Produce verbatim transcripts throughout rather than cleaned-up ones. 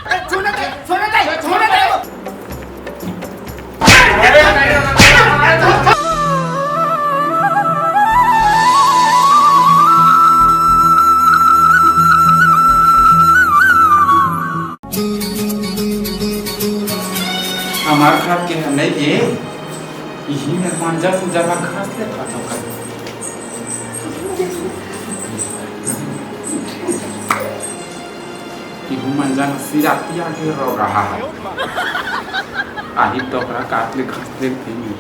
छोड़ दे, छोड़ दे, छोड़ दे। हमार घर के नहीं ये, यही में मांजा पूजा का घास ले था तो कर। इहू मन जाना सिराती आगे रो रहा है। आही तो ओकरा काट ले घास दे देनी।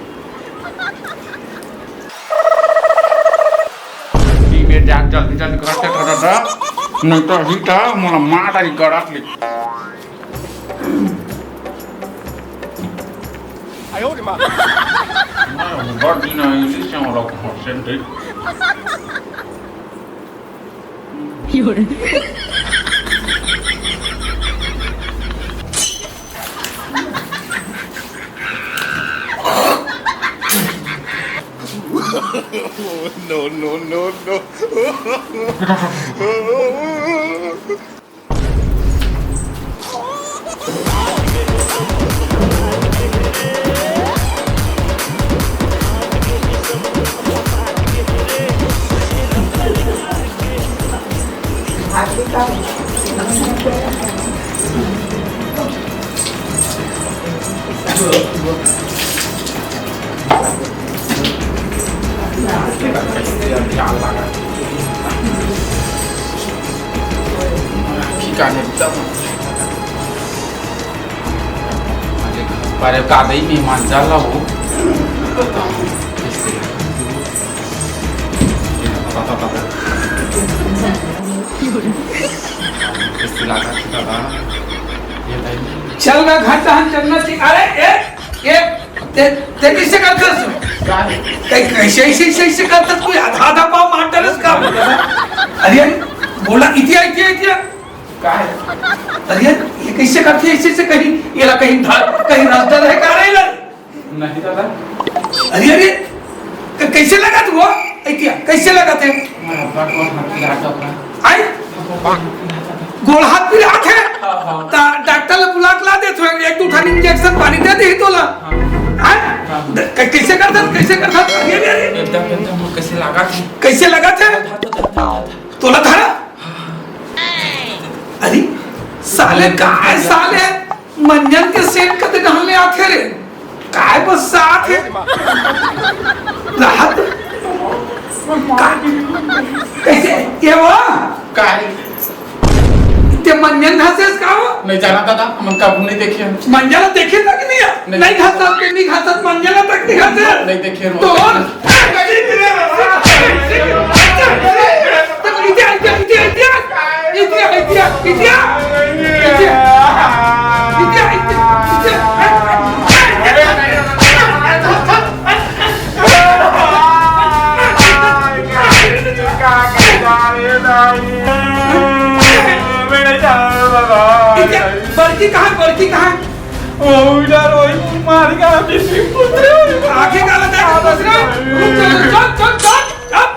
ई में जा जल्दी जल्दी घास दे दे दे। नहीं तो ही तो मोला मार डाली गड़क ले। बड़ दिन आइली से मोला घास दे। No, no, no, no. अरे का दई मेहमान जाला हो। चल ना घर तहन चलना चाहिए। अरे ए, ए, ते, ते कैसे करथस? ते कैसे, ऐसे, ऐसे, ऐसे करथस? कोई आधा, आधा पाव मार डरस का? अरे, बोला इतिया, इतिया, इतिया। का है? अरे, ये कैसे करथे? ऐसे, ऐसे कहीं, ये ला कहीं धर, कहीं रस डर है का रे ला? नहीं दादा। अरे, अरे, क-, कैसे लगा तू वो? ऐतिया, कैसे लगा थे? हमारा अब्बा को हाथ पिरात था। आई? गोड़ हाथ पिरात है? हाँ, हाँ। ता डॉक्टर ले बुला के ला दे, थोड़ा एक दो ठन इंजेक्शन पानी दे दे तोला। हाँ। आई? हाँ। द-, क-, कैसे करथस? कैसे करथस? अरे, अरे, अरे। एकदम, एकदम, वो कैसे लगा थे? कैसे लगा थे? धा, धा, धा, धा, धा। तोला धरा? अरे, साले, काय साले, मंजन के सेंट कते कहाँ ले आथे रे? काय बस से आथे? राहत? का-, कैसे? ये वो? काय? ते मंजन धसेस का वो? नहीं जाना दादा, हमन कभू नहीं देखे हन। मंजन देखे तक नहीं है? नहीं। नहीं धसत, नहीं धसत, मंजन तक नहीं धसत। नहीं देखे हन। तो बड़की कहाँ, बड़की कहाँ? ओ, इधर वही मार के आके सिंह पुत्र। आगे काला देख, दूसरा। रुक जा, चल, चल, चल, चल।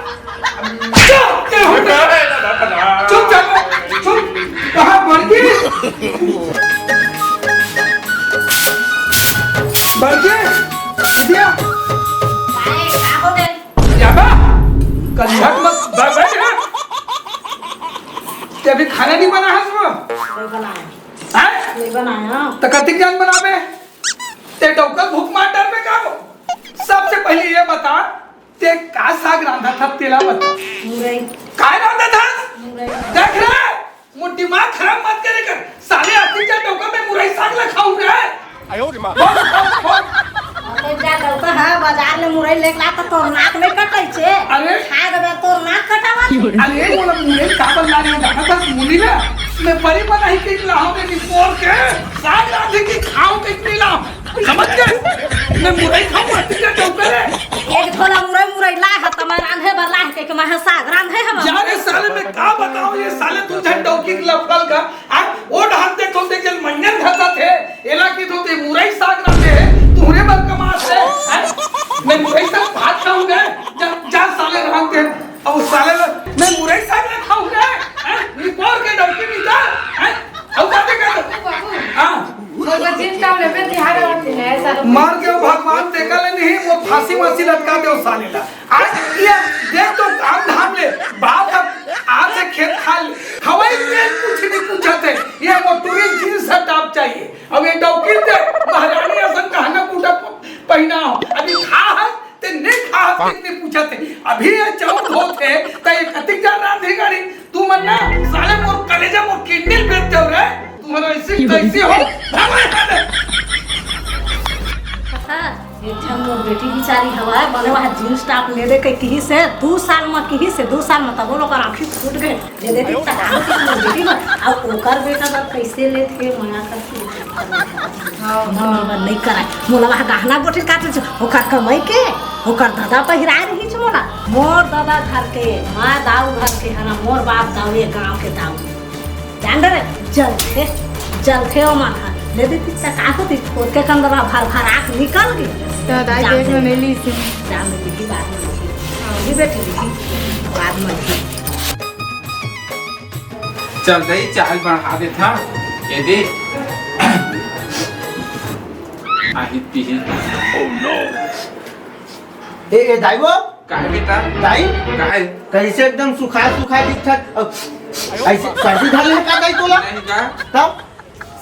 चल, चल, चल। चुप, चुप। कहाँ बड़की? बड़की? बिटिया? काहे, का हो गए? जाबा? कल झट मत ब-, बैठ ना। ते अभी खाना नहीं बना है सुबह? नहीं बनाया। हैं? नहीं बनाया। तो कतिक जान बनाबे? ते डौका भूख मार डरबे का हो? सबसे पहले ये बता, ते का साग रांधा था, तेला बता। मुरई। काय रांधा था? मुरई। देख रे, मोर दिमाग खराब मत करे कर। साले अतिक जा डौका में मुरई साग ला खाऊ रे। आयो रे माँ। बोल, बोल, बोल। अतिक जा डौका है, बाजार ले मुरई लेके ला तो तोर नाक नहीं कटै छे। अरे। खा देबे तोर नाक कटावा। अरे, मोला मुरई का बल्ला नहीं जाना था, मुनी ना। मैं बड़ी बनाही के लाहौं में निपोर के साग रांधे के खाओ के नहीं लाओ। समझ गए? मैं मुरई खाऊं, अतिक जा डौका रे। एक झोला मुरई, मुरई लाए ह, त मैं रांधे बर लाए ह, कहिके मैं ह साग रांधे हवं। जा रे साले, मैं का बताऊं, ये साले तू झन डौकी के लफड़ल का, आ, ओ ढांते तो ते जन मंजन धरता थे, एला की तो ते मुरई साग रांधे है, तुहरे बर कमास है, हैं? मैं मुरई साग भात खाऊंगा, जा, जा साले रांधते हैं, अब उस साले में, मैं मुरई साग ना खाऊंगा, हैं? निपोर के डौकी निकाल, हैं? अब बातें कर। मर गयो भगवान, तेकर ले नहीं, वो फांसी वासी लटका दे साले ला। आज ये देख तो काम धाम ले, बाप अब आज से खेत खाल, हवाई तेल कुछ नहीं पूछत हे। ये वो टूरी जींस और टॉप चाहिए। अब ये डौकी दे, महारानी असन गहना गुटा प-, पहिनाओ। अभी खा है, ते नहीं खा, ते नहीं पूछत हे। अभी ये चाउर होत हे, त ये कतिक जान रांधे गाड़ी। तू मन ना, साले मोर कलेजा, मोर किडनी बेच देव रे। तुम्हारा ऐसे कैसे हो? भागो यहाँ से। अच्छा, एक ठन मोर बेटी बिचारी हवय, बने वहाँ जींस टॉप ले दे के किहिस हे, दू साल म किहिस हे, दू साल म तबो ओकर आँखी फूट गे। दे देती त का होती मोर बेटी बर, अउ ओकर बेटा बर कैसे लेत हे मया करके। हाँ, हाँ। मोला बर नहीं कराय, मोला वहाँ गहना गोठिन काटे छ, ओकर कमाई के, ओकर दादा पहिराय रहिस मोला, मोर दादा घर के, मैं दाऊ घर के हरा, मोर बाप दाऊ, ये गाँव के दाऊ। जान डरे, जलथे, जलथे ओ माथा। ले दे पिस्ता का होती, ओतके कंदरा भर भर आँख निकल गई। तो दाई जान देख दे। नहीं ली सी। जान दे, बिकी बाद में लिखी। हाँ, भी बैठी लिखी, बाद में लिखी। चल दई, चाय बढ़ा देथा। ये दे। आही पीही। ए, ए, दाई वो? काहे बेटा? दाई? काहे? कैसे एकदम सुखा सुखा दिखत? अब ऐसे सर्दी धर ले का दाई तोला? नहीं का? तब?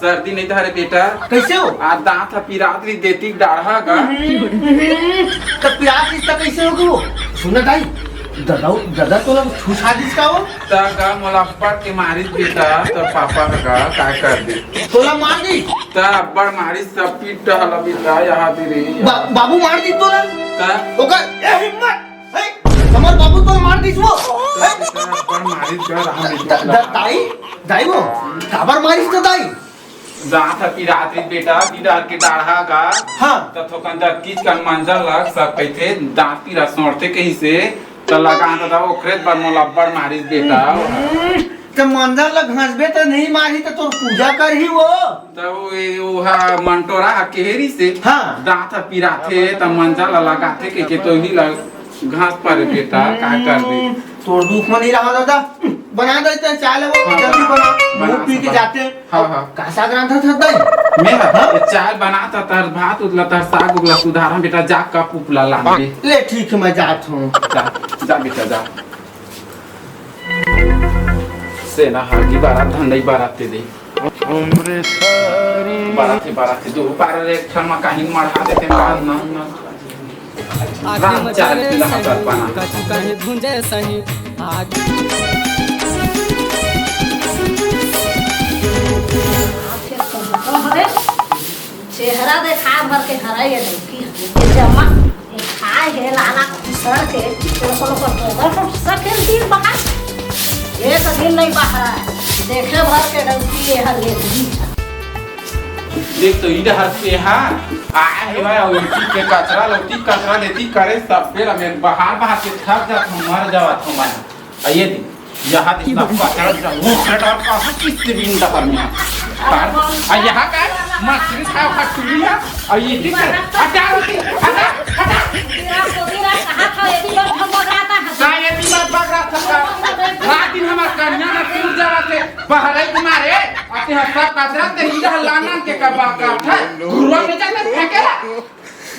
सर्दी नहीं धरे बेटा। कैसे हो? आ दांत ह पिरात रही देती डाढ़ा का। हम्म, हम्म। तब पिरात रही तब कैसे हो गयो? सुन ना दाई, दादा, दादा तोला छुछा दिस का वो? त का मोला अब्बड़ के मारिस बेटा, त पापा का का कर दे? तोला मार दी? त अब्बड़ मारिस, सब पीट डहल बेटा, यहाँ भी रही। बा-, बाबू मार दी तोला? त? ओकर ए हिम्मत, हे, हमर बाबू तोला मार दिस वो? त हे? बेटा, अब्बड़ मारिस का रहा द-, बेटा। द-, दाई, दाई वो, काबर मारिस तो दाई? दांत ह पिरात रहिस बेटा, पीरा के डाढ़ा का। हाँ। त थोकन दक्कीच कन मंजर लग सब कहिथे, दांत पीरा सोंड़थे कहिसे, त लगा त ओखरे बर मोला अब्बड़ मारिस बेटा। हम्म, त मंजर ल घसबे त नहीं मारही त तोर पूजा करही वो। त वो, ये, वो हा मंटोरा हा केहे रहिसे, हाँ। दांत ह पिराथे त मंजर ल लगाथे कहिके त ओही ल घास पारे बेटा, का कर दे? हम्म, तोर दुख म नहीं रहा दादा। बना दे ते चाय ले वो, हाँ, जल्दी बना। बना, मुंह पी के बना। जाते। हाँ, हाँ। का साग रांधत हस दाई? मैं हा? हाँ? ये चाय बनात हस, तहर भात उतला, तहर साग उगला सुधारा बेटा, जा कप उपला लान दे। ले ठीक है, मैं जात हूँ। जा, जा बेटा, जा। सेना हागी बारात, धंधई बारात ते दे। बारात हे, बारात हे, दो बार एक ठन मा काहिन मढ़ा देते, ना, ना, ना। आखिरी में राम चाल चले तिलक सही, कर पाना। कछु कहीं भूंजे सही। आग। चेहरा देखा भर के हरा ये लड़की है। ये जम्मा खाए हे लाला कुसर के, तेरे को लोग बदल तो सकेल दिन बाहर। एक दिन नहीं बाहर आए। देखे भर के लड़की ये हर ये दिन। देख तो इधर हंसते हैं। आए हे भाई, उल्टी के कचरा, लौटी कचरा लेती करे, सब बेला में बाहर, बाहर के थक जात हूँ, मर जावत हूँ मैं। आ ये दे, यहाँ दे, सब कचरा जा, वो कचरा कहाँ किससे भी नहीं डबर में। पर, आ यहाँ का है? मछली खाओ, खटुरी है। आ ये दे, हटा रोटी, हटा, हटा। तेरा सोती रहा, कहाँ था? ये भी बात हम बगराता है। का ये भी बात बगराता था? रात दिन हमार कन्या ना टूट जावा थे, बहराई तुम्हारे, आते हैं सब कचरा, ते इधर लाना के कब बात था? घुरवा में जाते फेंकेला।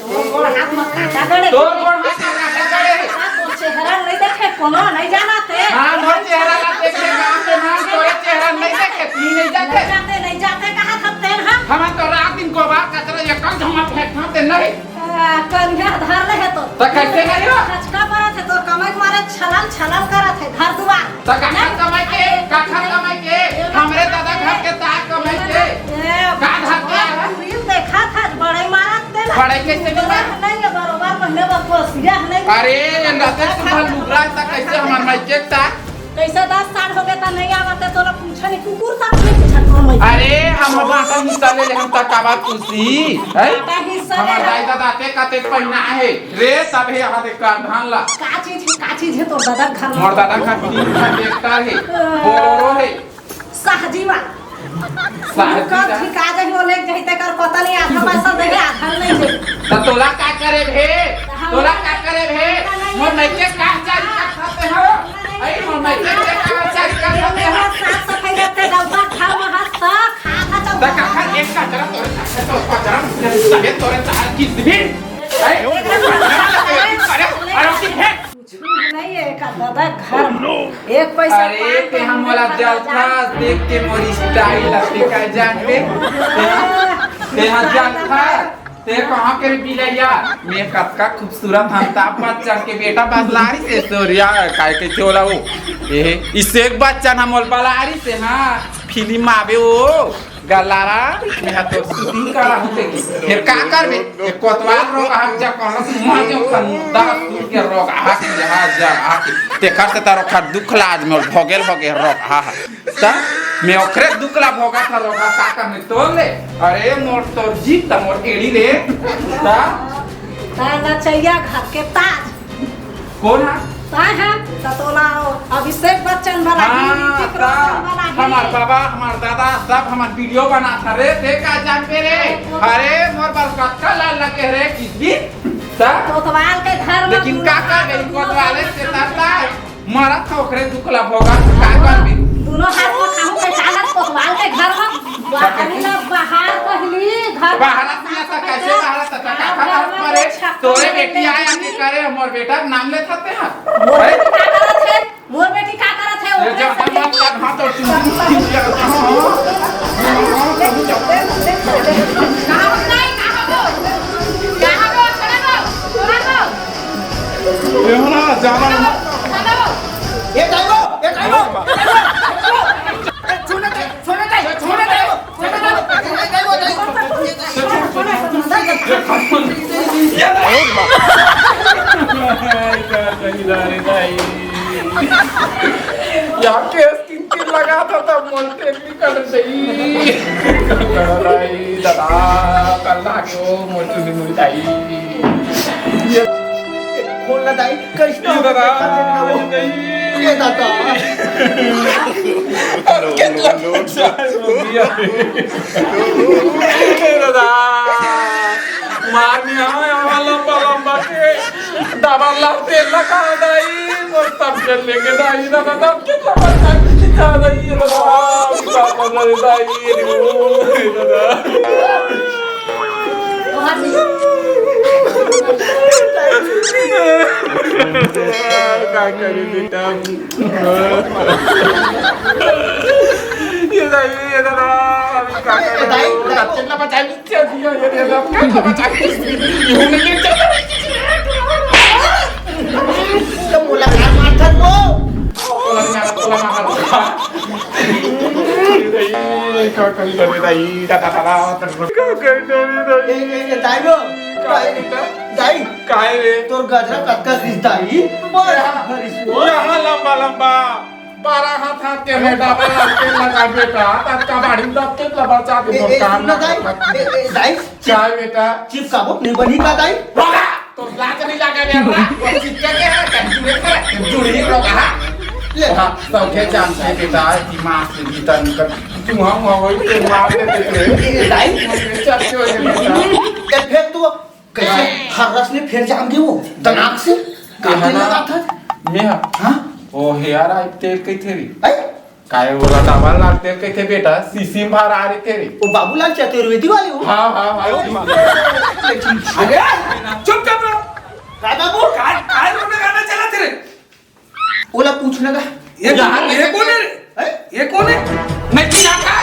तोर गोड़ हाथ मत काटा गड़े। तोर गोड़ हाथ मत काटा गड़े। हाँ, तोर चेहरा नहीं देखे, कोनो नहीं जाना ते। हाँ, मोर चेहरा ला देखे, गाँव के नाम तोरे चेहरा नहीं देखे, तू नहीं जाते। नहीं जाते, नहीं जाते, कहा था तेन हम? हम तो रात दिन गोबर कचरा ये कम धमा फेंकते नहीं। आ, कन्या धर ले है तो। तो कैसे नहीं हो? खचका परत है तो कमाई मारे छलन छलन करत है घर दुआर। त काखर कमाई के, काखर कमाई के, हमरे दादा घर के तार कमाई के। ए, का घर के? रील देखा था, बड़े मारत ते ना। बड़े कैसे मारत? नहीं है, बरोबर पहले बकवासिया नहीं। अरे, ये नजर से भर लुगरा था, कैसे हमार माई के था? कैसे दस साल हो गए था, नहीं आवत है, तोला पूछा नहीं, कुकुर सा नहीं पूछा, कौन माई? अरे, हम बांटा हिस्सा ले ले, हम तक आवाज पूछी, हैं? बांटा हिस्सा ले हमार ले। दाई दादा ते का ते पहिना है। रे, सब हे यहाँ देख कर धान ला। का चीज, का चीज है तोर दादा घर में? मोर दादा घर तीन ठन ट्रैक्टर हे, बोलेरो हे। सहजीवा। सहजीवा। कब ठिका जाही, वो लेके जाही, तेकर पता नहीं, आधा पैसा दे, आधा नहीं दे। त तोला का करे भे? त हम तोला का करे भे? नहीं, मोर नहीं। नइके का चारी का खाते हो? नहीं, अरे, मोर नइके का चारी का खाते हो? साफ सफाई करते, डब्बा खाओ, वहाँ सब खा, खा, त का खा? एक का जरा तोरे, तोरे, तोरे, तोरे, तोरे, तोरे, किस दिन? अरे, अरे, अरे, अरे, कुछ नहीं है का दादा घर में। एक पैसा अरे, पान ते हम वाला जलथा, देख के मोर style ला ते का जानबे? ते, ते हा जलथा, ते कहाँ के रे बिलैया? मैं कतका खूबसूरत हम, अमिताभ बच्चन के बेटा बलारिस हे सूर्या, काय के चोला हो? ए, इससे एक बच्चन हम बोल बलारिस हे, हाँ, फिल्म आवे वो। गल्लारा, मेहा तोर shooting करा हूँ तेरी। फिर का करबे? ये कोतवाल रोग हाक जा, कौन सा मुँह जो खन, दस दूर के रोग हाक, यहाँ जा, हाक। तेखर से तारो खर दुख लाज में भोगेल भोगे रोग हा। ता मैं ओखरे दुख ला भोगा था रोग हा, का करबे तोर ले? अरे मोर तोर जीत ता मोर एड़ी रे। ता ता नचैया घर के ताज। कौन है? ताय है, त तोला अभिषेक बच्चन वाला ही, हाँ, ऋतिक ता रोशन वाला ही। हमार बाबा, हमार दादा, सब हमार video बना था रे, ते का जानबे रे? अरे, मोर बस कतका लाल लगे रे, किस भी? ता? कोतवाल के घर में लेकिन दुनो का कर हाथ, गई, दुनो कोतवाले हाथ से में तरता है। मरत था ओकरे दुख ला भोगा, का करबे? दुनो हाथ में खाहूं के चालत कोतवाल के घर में। बाहरी ला बाहर कहली, घर बाहर में से ऐसा कैसे बाहर से तक का घर में मरे? छक्का तोरे बेटी आया के करे, मोर बेटा नाम ले थाते हैं। मोर बेटी का करत है? मोर बेटी का करत है? ये ओकरे जब से हम तक हाथ और चुंदी कहाँ हो? नहीं, कहाँ हो? कहाँ हो? खड़ा हो, खड़ा हो। ये हो ना, जाना है। खड़ा हो। ये टाइम हो, ये टाइम हो। ए, छोड़ दे, छोड़ दे, छोड़ दे। यहाँ केस किनके लगा था तब मोल टेक्निकल सही। दादा, कल ना क्यों मोल चुनी मुल जाई। ये खोल ना दाई। कइसना ये दादा, देखा, देखा वो। ये दादा। अरे, कितना नुकसान हो गया। ये दादा, मार दिया, यहाँ लंबा, लंबा के, डबल लाभ तेल लगा दाई, और तब चल लेके दाई, दादा, तब कितना पैसा खींचा दाई, ये दादा, कितना पैसा दाई, ये दादा। का करे बेटा? ये दाई, ये दादा, अभी का करे? दाई, दाई, चलना बचाई, चल दिया, ये दादा, क्या बचाई? ये नहीं, ये चल। तो मुलाकात मार था वो। तोला मारा, तोला मारा। ए, का करी करे दाई, दा, दा, दा, दा, का करी करे दाई? ए, ए, ए, दाई हो। काय बेटा? दाई। काय रे? तोर गजरा कतका रिस दाई? बस, यहाँ, भरिस वो। यहाँ लंबा, लंबा। बारह हाथ, हाथ के में डबल लाभ तेल लगा बेटा, तब का बाड़ी दब के लबा चाहते ए, हो ए, काम सुन ना ना दाई। करता। ए, ए, दाई। काय बेटा? चिपकाबो, नहीं बनी का दाई? बाबा! तो लाज नहीं लगे रे हमरा। वो चिपके के है, कहीं जुड़े करे, जुड़ी ही लोग, हाँ? ले। हाँ, सब के जानते बेटा, दिमाग से भीतर निकल। तू हम हो गई, तो मार देते थे। ये दाई। चल, चल, चल, बेटा। ए, फिर तू कैसे हर रस में फिर जाम गए वो? दिमाग से? ये काटे है ना, लगा था? ये है। हाँ? ओ हेयर आई तेल कही थे रे। आई? काय ओला डबल लाभ तेल कहिथे बेटा, शीशी में भरा रहिथे रे। वो बाबूलाल चतुर्वेदी वाले हो? हाँ, हाँ, हाँ। अरे, चुपचाप रहो। का बाबू? काय, काय रोना गाना चला तेरे? ओला पूछना का? ये, यहाँ ये कौन है रे? हैं? ये कौन है? मैं चिन्हा का?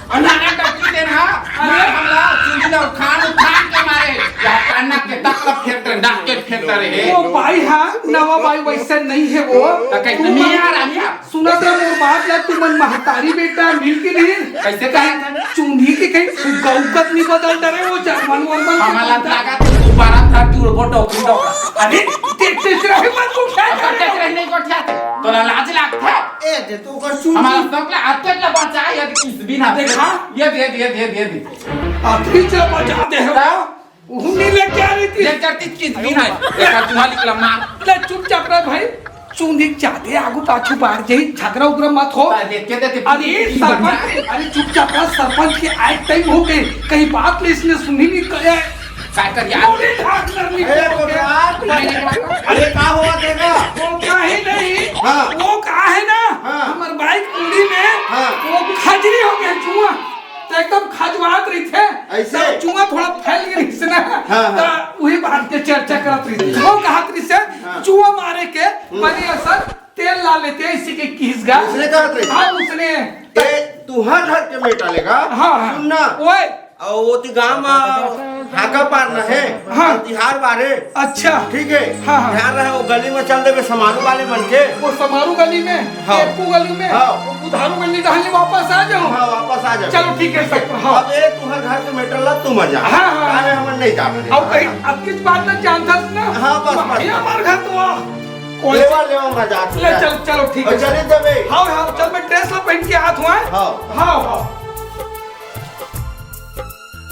और नाना डबकी देना। अरे हमला, चुंदी ला उठान, उठान के मारे। यहाँ कान नाक के तक ला फेंकते, नाक के फेंकते रहे। वो भाई, हाँ, नवा भाई वैसा नहीं है वो। तो कैसे तू नहीं मत आ रहा, नहीं आ? सुना था मोर बात ला, तुमन महतारी बेटा मिल के नहीं। कैसे कहा था? चुंदी के कहीं फुग्गा उग्गा तो नहीं बदल डरे वो जर्मन वर्मन के हमला कुत्ता। लगा तो दोबारा था जुड़बो डोकरी डोकरा। अरे, ते, ते, ते, रहे मत को क्या अब कर रहे हो? नहीं को क्या थे? तोला लाज लागथे? ए, दे तो कर चुंदी। हमारा सब ला, आज तक ला बचा, ये किस भी ना देखा? ये दे, दे, दे, दे, दे। अतरी च बचा दे हो। हाँ? उहुन नहीं लेके आ रही थी। लेके आती चीज भी नहीं। एक आध चूहा निकला मार। ले चुपचाप रह भाई। चूंदी जादे आगू पाछू बाहर जाई, झगड़ा उगड़ा मत हो। अरे देख के देते अरे सरपंच, अरे चुपचाप रह, सरपंच के आए टाइम हो गए, कहीं बात ले इसने सुनी नहीं करे। का कर यार? पूरी ढाक कर नहीं ए, हो गया। कोतवाल, अरे का हुआ तेरा? वो का है नहीं? हाँ। वो का है ना? हाँ। हमारे बाइक पूरी में हाँ। वो खजरी हो गया चूहा। त एकदम खजवात रहिथे। अइसे? त चुहा थोड़ा फैल गे रहिस ना, हाँ, हाँ। त उही बात के चर्चा करत रहिथे। वो कहत रहिस हे, हाँ। चुहा मारे के हम्म। बने असन तेल ला लेते, अइसे के किहिस गा। उसने कहत रहिस? हाँ, उसने। ए, तुंहर घर के matter ले गा। हाँ, हाँ। सुन ना। ओए। अउ ओती गाँव म हाका पार न हे, हाँ। तिहार बारे। अच्छा। ठीक हे। हाँ, हाँ। ध्यान रहे, वो गली म चल देबे, समारू वाले मन के। वो समारू गली में, हाँ। टेपू गली में, हाँ। वो बुधारू गली डहर ले वापस आ जाहूँ। हाँ, वापस आ जाहूँ। चलो, ठीक हे, ठीक हे। सर, हाँ। अब ए तुंहर घर के matter ला तुम मत जान। हाँ, हाँ। काहे हमन नहीं जान रहे। अब कहीं अब किस बात न जानथस ना? हाँ, बस, बस। ये हमार घर तो आ। कोई लेवा, लेवा, मजाक ले, मजाक। चल, चलो, ठीक अउ हे। चले देबे। हाँ, हाँ, चल, मैं dress ला पहन के आत हूँ, हाँ? हाँ। हाँ, हाँ।